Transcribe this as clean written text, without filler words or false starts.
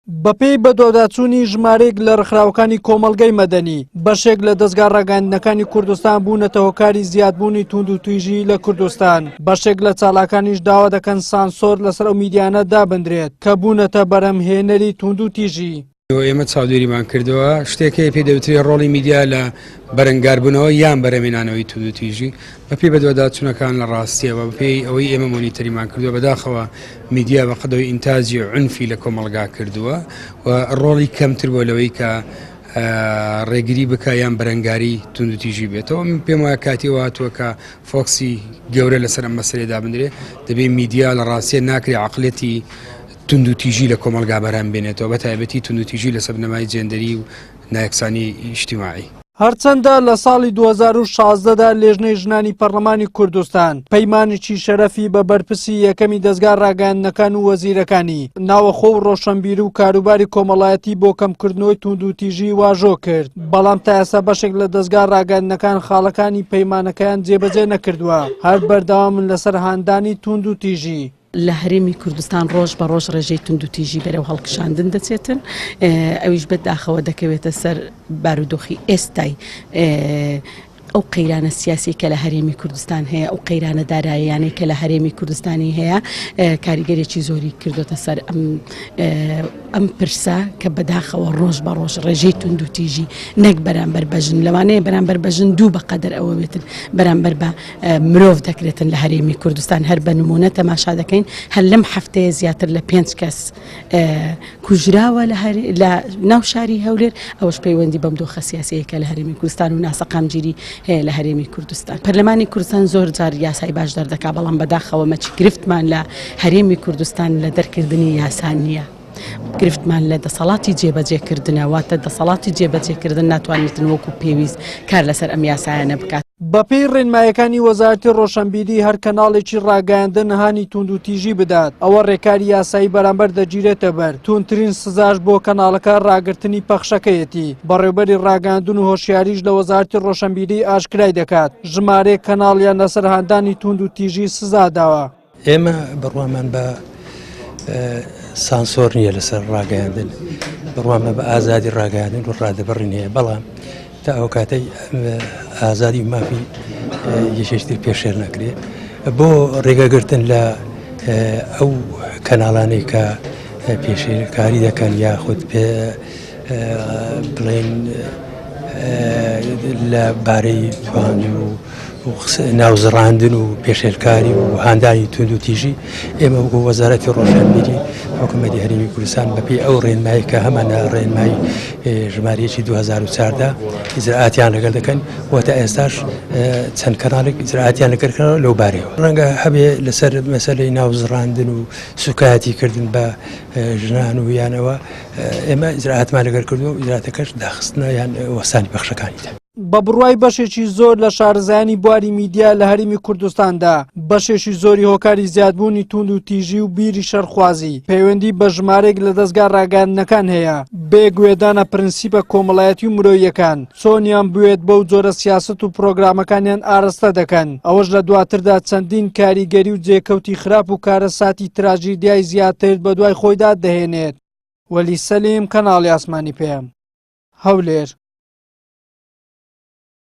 بەپێی بەدواداچوونی ژمارەیەک لە ڕێکخراوەکانی کۆمەڵگەی مەدەنی، بەشێک لە دەزگا ڕاگەیاندنەکانی کوردستان بوونەتە هۆکاری زیادبوونی توندوتیژی لە کوردستان، بەشێک لە چالاکانیش داوا دەکەن سانسۆر لەسەر ئەو میدیانە دابندرێت کە بوونەتە بەرهەمهێنەری توندوتیژی. ئێمە چاودێریمان کردووە، شتێک هەیە پێی دەوترێت ڕۆڵی میدیا لە بەرەنگاربوونەوە یان بەرهەمهێنانەوەی توندوتیژی، بەپێی بەدواداچوونەکان لە ڕاستیەوە بەپێی ئەوەی ئێمە مۆنیتەریمان کردووە بەداخەوە میدیا بە قەدەوەی ئینتاجی عونفی لە کۆمەڵگا کردووە و ڕۆڵی کەمتر بووە لەوەی کە ڕێگری بکە یان بەرەنگاری توندوتیژی بێتەوە. من پێم وایە کاتی ئەوە هاتووە کە فۆکسی گەورە لەسەر ئەم مەسەلەیە دابنرێ. دەبێ میدیا لە ڕاستیە ناکرێ عەقڵیەتی توندوتیژی لە کۆمەڵگا بەرهەم بێنێتەوە، بە تایبەتی توندوتیژی لەسەر بنەمای جێندەری و نایەکسانی ئیجتیماعی. هەرچەندە لە ساڵی 2016 دا لێژنەی ژنانی پەرلەمانی کوردستان پەیمانێکی شەرەفی بە بەرپرسی یەکەمی دەزگا ڕاگەیاندنەکان و وەزیرەکانی ناوەخۆ و ڕۆشەنبیر و کاروباری کۆمەڵایەتی بۆ کەمکردنەوەی توندوتیژی واژۆ کرد، بەڵام تا ئێستا بەشێک لە دەزگا ڕاگەیاندنەکان خاڵەکانی پەیمانەکەیان جێبەجێ نەکردووە، هەر بەردەوامن لەسەر هاندانی توندوتیژی. لە هەرێمی کوردستان ڕۆژ بە ڕۆژ ڕێژەی توندوتیژی بەرەو هەڵکشاندن دەچێتن، ئەویش بە داخەوە دەکەوێتە سەر بارودۆخی ئێستای ئەو قەیرانە سیاسی کە لە هەرێمی کوردستان هەیە، ئەو قەیرانە داراییانەی کە لە هەرێمی کوردستانی هەیە کاریگەرێکی زۆری کردوتە سەر ئەم ئەم پرسە کە بەداخەوە ڕۆژ بە ڕۆژ ڕێژەی توندوتیژی نەک بەرامبەر بە ژن لەوانەیە بەرامبەر بە ژن دوو بەقەدەر ئەوە بێتن بەرامبەر بە مرۆڤ دەکرێتن لە هەرێمی کوردستان هەر بە نمونە تەماشا دەکەین هەر لەم هەفتەیە زیاتر لە پێنج کەس کوژراوە لە ناو شاری هەولێر ئەوەش پەیوەندی بەم دۆخە سیاسەیە کە لە هەرێمی کوردستان و ناسەقامگیری هەیە لە هەرێمی کوردستان پەرلەمانی کوردستان زۆر جار یاسای باش دەردەکا بەڵام بەداخەوە مەچی گرفتمان لە هەرێمی کوردستان لە دەرکردنی یاسا نییە. گرفتمان لە دەسەڵاتی جێبەجێکردنە، واتە دەسەڵاتی جێبەجێکردن ناتوانێتن وەکو پێویست کار لەسەر ئەم یاسایانە بکات. بەپێی ڕێنمایەکانی وەزارەتی ڕۆشەنبیری هەر کەناڵێکی ڕاگەیاندن هانی توندوتیژی بدات ئەوە ڕێکاری یاسایی بەرامبەر دەگیرێتە بەر، توندترین سزاش بۆ کەناڵەکە ڕاگرتنی پەخشەکەیەتی، بەڕێوبەری ڕاگەیاندن و هۆشیاریش لە وەزارەتی ڕۆشەنبیری ئاشکرای دەکات ژمارەیەک کەناڵیان لەسەر هاندانی توندوتیژی سزاداوە. ئێمە بڕوامان بە سانسۆر نییە لەسەر ڕاگەیاندن، بڕوامان بە ئازادی ڕاگەیاندن و ڕادەبڕین هەیە، بەڵام تا ئەو کاتەی ئازادی و مافی یەکێکی تر پێشێل نەکرێ بۆ ڕێگەگرتن لە ئەو کەناڵانەی کە پێشێلکاری دەکەن یاخود پێ بڵێن لە بارەی توانج و ناوزڕاندن و پێشێلکاری و هاندانی توندوتیژی، ئێمە وەکو وەزارەتی ڕۆشنبیری حکوومەتی هەرێمی کوردستان بەپێی ئەو ڕێنمایی کە هەمانە ڕێنمایی ژمارەیەکی 2014 ئیجرائاتیان لەگەڵ دەکەن و تا ئێستاش چەند کەناڵێک ئیجرائاتیان لەگەڵ کراوە لەو بارەیەوە. ڕەنگە هەبێ لەسەر مەسەلەی ناوزڕاندن و سوکایەتی کردن بە ژنان و یانەوە ئێمە ئیجرائاتمان لەگەڵ کردووە و ئیجرائاتەکەش داخستنە یان وەستانی پەخشەکانی. بە بڕوای بەشێکی زۆر لە شارەزایانی بواری میدیا لە هەرێمی کوردستاندا، بەشێکی زۆری هۆکاری زیادبوونی تووندوتیژی و بیری شەڕخوازی، پەیوەندی بە ژمارەیەک لە دەزگا ڕاگەیاندنەکان هەیە، بێ گوێدانە پرنسیپە کۆمەڵایەتی و مرۆییەکان، چۆنیان بوێت بەو جۆرە سیاسەت و پرۆگرامەکانیان ئارەستە دەکەن، ئەوەش لە دواتردا چەندین کاریگەری و جێکەوتی خراپ و کارەساتی تراژیدیای زیاتر بەدوای خۆیدا دەهێنێت. وەلی سەلیم، کەناڵی ئاسمانی پەیام، هەولێر.